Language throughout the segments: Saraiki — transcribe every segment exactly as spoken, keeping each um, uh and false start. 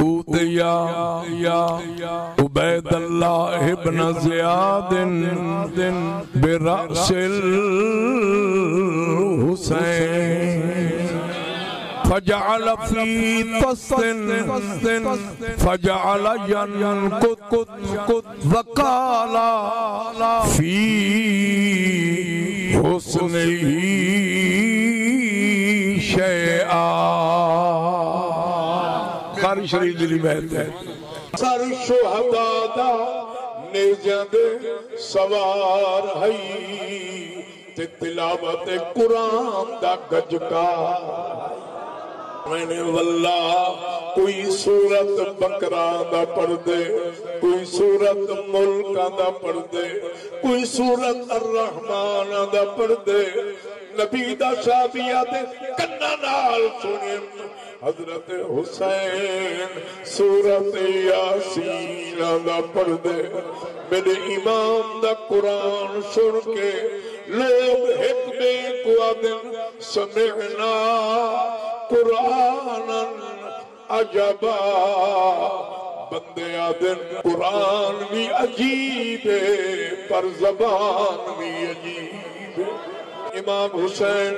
اوتیا عبید اللہ ابن زیاد برأس الحسین فجعل فی طست فجعل ینکت وقال فی حسنہ شیئا۔ بخاری شریف دی روایت ہے۔ سر شہداء دا نیزیاں دے سوار ہئی تے تلاوت قرآن دا گجکار۔ میں نے واللہ کوئی سورت بقرہ دا پڑھدے، کوئی سورت ملکاں دا پڑھدے، کوئی سورت الرحمن دا پڑھدے، نبی دا صحابیہ دے کناں نال سنیم۔ حضرت حسین سورت یاسین دا پڑھدے، میݙے امام دا قرآن سݨ کے لوگ ہک ٻئے کوں آہدن، سمعنا قرآنا عجبا۔ بندے آہدن، قرآن وی عجیب ہے، پر زبان وی عجیب ہے۔ امام حسین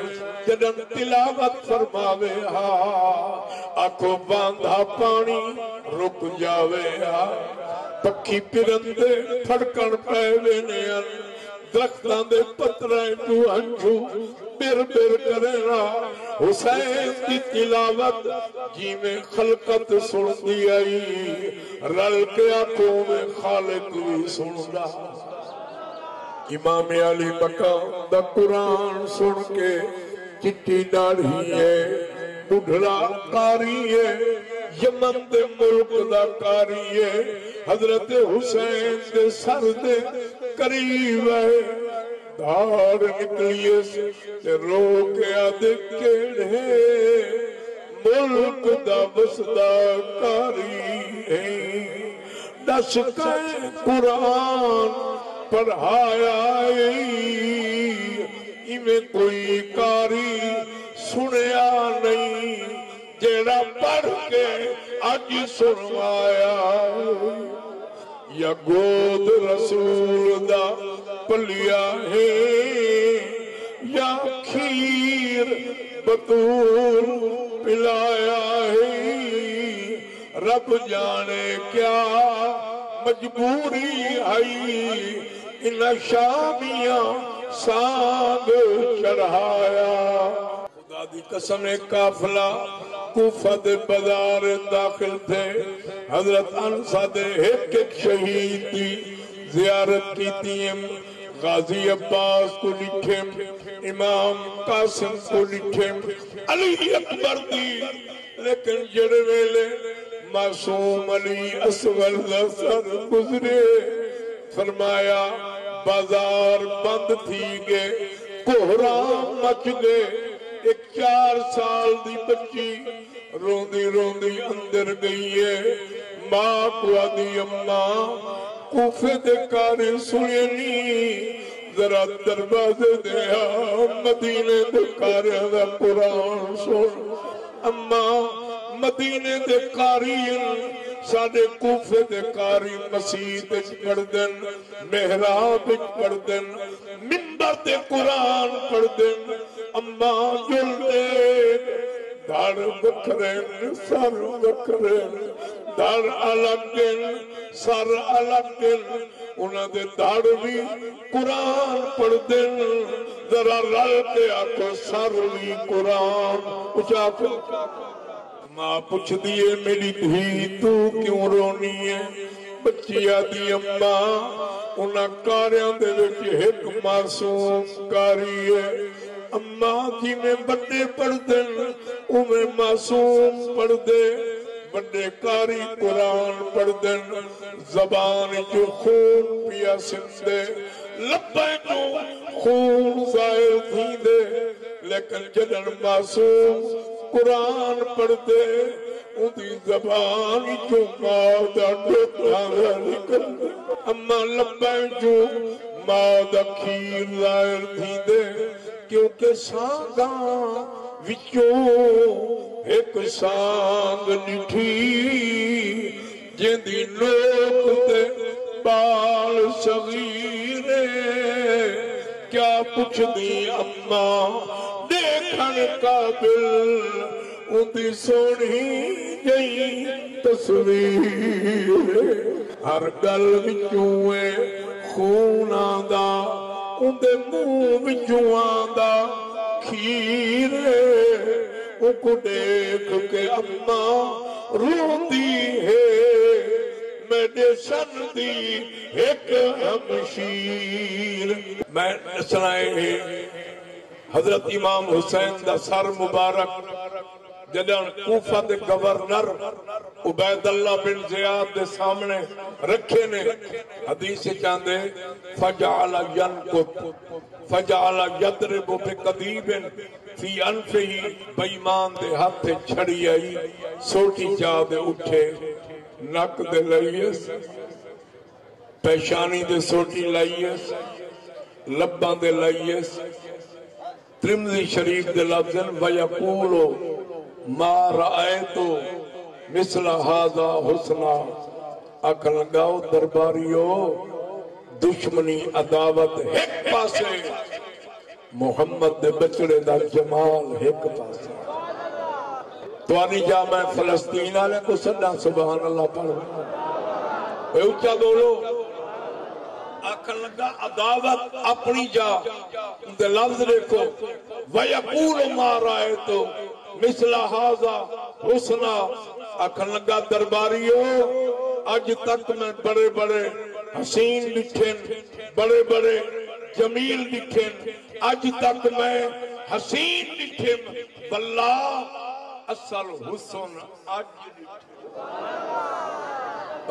جݙݨ تلاوت فرماوے ہا، آکھو، واندا پاݨی رک جاوے ہا، پکھی پرندے پھڑکݨ پئے ویندے ہن، درختاں دے پتراں چوں ہنجھو ٻر ٻر کریندا۔ حسین دی تلاوت جیویں خلقت سݨدی ہئی، رل کے آکھو، اوویں خالق وی سݨدا۔ امام عالی مقام دا قرآن سݨ کے، چٹی ݙاڑھی ہے، ٻڈھڑا قاری ہے، یمن دے ملک دا قاری ہے، حضرت حسین دے سر دے قریب ہے۔ دھاڑ نکلیس تے رو کے آہدے، کیڑھے ملک دا وسدا قاری ہیں؟ ݙس کئیں قرآن پڑھایا اے، ایویں کوئی قاری سݨیا نئیں، جیڑھا پڑھ کے اڄ سݨوایا۔ یا گود رسول دا پلیا ہے، یا کھیر بتول پلایا ہے۔ رب ڄاݨے کیا مجبوری ہئی، انہاں شامیاں سانگ چڑھایا۔ خدا دی قسم، اے قافلہ کوفہ دے بازار داخل تھئے۔ حضرت انس آہدے ہک ہک شہید دی زیارت کیتی ایم، غازی عباس کوں ݙٹھیم، امام قاسم کوں ݙٹھیم، علی اکبر دی، لیکن جیڑھے ویلے معصوم علی اصغر دا سر گزرے، فرمایا، بازار بند تھی ڳئے، کوہرام مچ ڳئے۔ ہک چار سال دی ٻچی روندی روندی اندر ڳئی ہے، ماء کوں آہدی، اماں، کوفے دے قاری سݨیے نی، ذرا دروازے دے آ، مدینے دے قاریاں دا قرآن سݨ۔ اماں، مدینے دے قاری ہن، ساݙے کوفے دے قاری مسیت اچ پڑھدن، محراب اچ پڑھدن، ممبر تے قرآن پڑھدن۔ اماں، جل ݙیکھ، دھڑ وکھرے ہن، سر وکھرے ہن، دھڑ الڳ ہن، سر الڳ ہن۔ انہاں دے دھڑ وی قرآن پڑھدن۔ ذرا رل کے آکھو، سر وی قرآن۔ اچا آکھو۔ ماء پچھدی ہے، میݙی دھی، توں کیوں رونی ہے؟ ٻچی آہدی، اماں، انہاں قاریاں دے وچ ہک معصوم قاری ہے۔ اماں، جیویں وݙے پڑھدن، اوویں معصوم پڑھدے۔ وݙے قاری قرآن پڑھدن، زبان چوں خون پیا سمدے، لباں چوں خون ظاہر تھیندے، لیکن جݙݨ معصوم قرآن پڑھدے، اوندی زبان چوں ماء دا ݙکھ آندا نکلدے۔ اماں، لباں چوں ماء دا کھیر ظاہر تھیندے، کیونکہ سانگاں وچوں ہک سانگ ݙٹھی۔ جیندی نوک تے ٻال صغیر اے، کیا پچھدی اماں ݙیکھݨ قابل اوندی سوہݨی جئی تصویر اے۔ ہر ڳل وچوں اے خون آندا، اوندے منہ وچوں آندا کھیر اے۔ اونکوں ݙیکھ کے اماں روندی ہے، میݙے سن دی ہک ہمشیر۔ میں ݙسݨا اے ہے حضرت امام حسین دا سر مبارک جݙݨ کوفہ دے گورنر عبید اللہ بن زیاد دے سامݨے رکھے نے، حدیث اچ آندے، فجعل ينكث، فجعل يضرب بقضيب في أنفه، بے ایمان دے ہتھ اچ چھڑی آئی، سوٹی چا تے اٹھے، نک دے لائیس، پیشانی دے سوٹی لائیس، لباں دے لائیس۔ ترمذی شریف دے لفظ ہن، وَيَقُولُ مَا رَأَيْتُ مِثْلَ هَذَا حُسْنًا۔ آکھݨ لڳا، او درباریو، دشمنی عداوت ہک پاسے، محمد دے ٻچڑے دا جمال ہک پاسے۔ تہاݙی جا میں فلسطین والے کوں سݙاں، سبحان اللہ پڑھو۔ اے اچا ٻولو۔ آکھݨ لڳا، عداوت اپݨی جا، اندے لفظ ݙیکھو، وَيَقُولُ مَا رَأَيْتُ مِثْلَ هَذَا حُسْنًا۔ آکھݨ لڳا، درباریو، اڄ تک میں بڑے بڑے حسین ݙٹھن، بڑے بڑے جمیل ݙٹھن، اڄ تک میں حسین ݙٹھم، واللہ اصل حسن اڄ ݙٹھم۔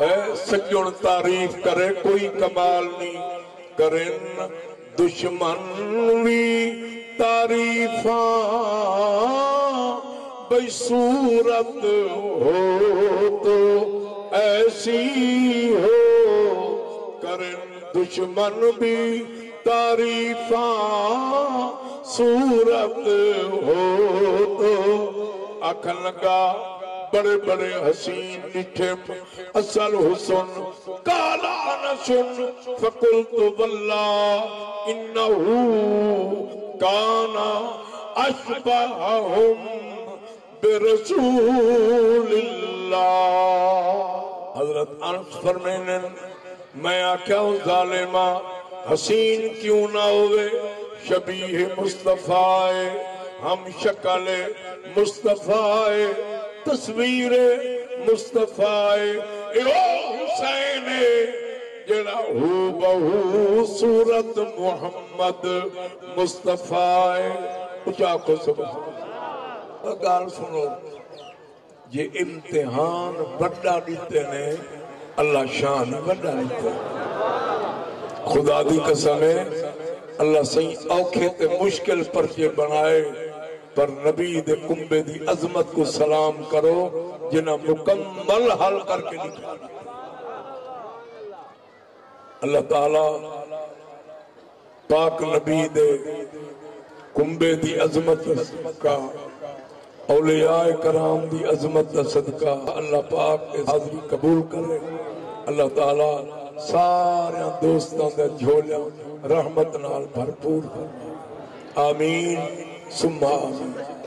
اے سڄݨ تعریف کرے کوئی کمال نی کرن، دشمن وی تعریفاں بھئی صورت ہو تو ایسی ہو کرن، دشمن بھی تعریفاں صورت ہو تو۔ آکھݨ لڳا، بڑے بڑے حسین ݙٹھم، اصل حسن۔ قال انس فقلت واللہ انہ کان اشبہہم برسول اللہ۔ حضرت انس فرمیندن، میں آکھیا، او ظالما، حسین کیوں نہ ہووے، شبیہ مصطفیٰ اے، ہم شکل مصطفیٰ اے، تصویر مصطفیٰ اے، اے او حسین اے جیڑھا ہو بہو صورت محمد مصطفیٰ اے۔ اچا آکھو سبحان اللہ۔ ڳالھ سݨو، جے امتحان وݙا ݙتے نے، اللہ شان وݙا ݙتے۔ خدا دی قسم ہے، اللہ سئیں اوکھے تے مشکل پرچے بݨائے، پر نبی دے کنبے دی عظمت کوں سلام کرو، جنہاں مکمل حل کر کے ݙکھا ݙتے۔ اللہ تعالیٰ پاک نبی دے کنبے دی عظمت دا صدقہ، اولیاء کرام دی عظمت دا صدقہ، اللہ پاک اے حاضری قبول کرے۔ اللہ تعالیٰ ساریاں دوستاں دے جھولیاں رحمت نال بھرپور فرمائے۔ آمین ثم آمین۔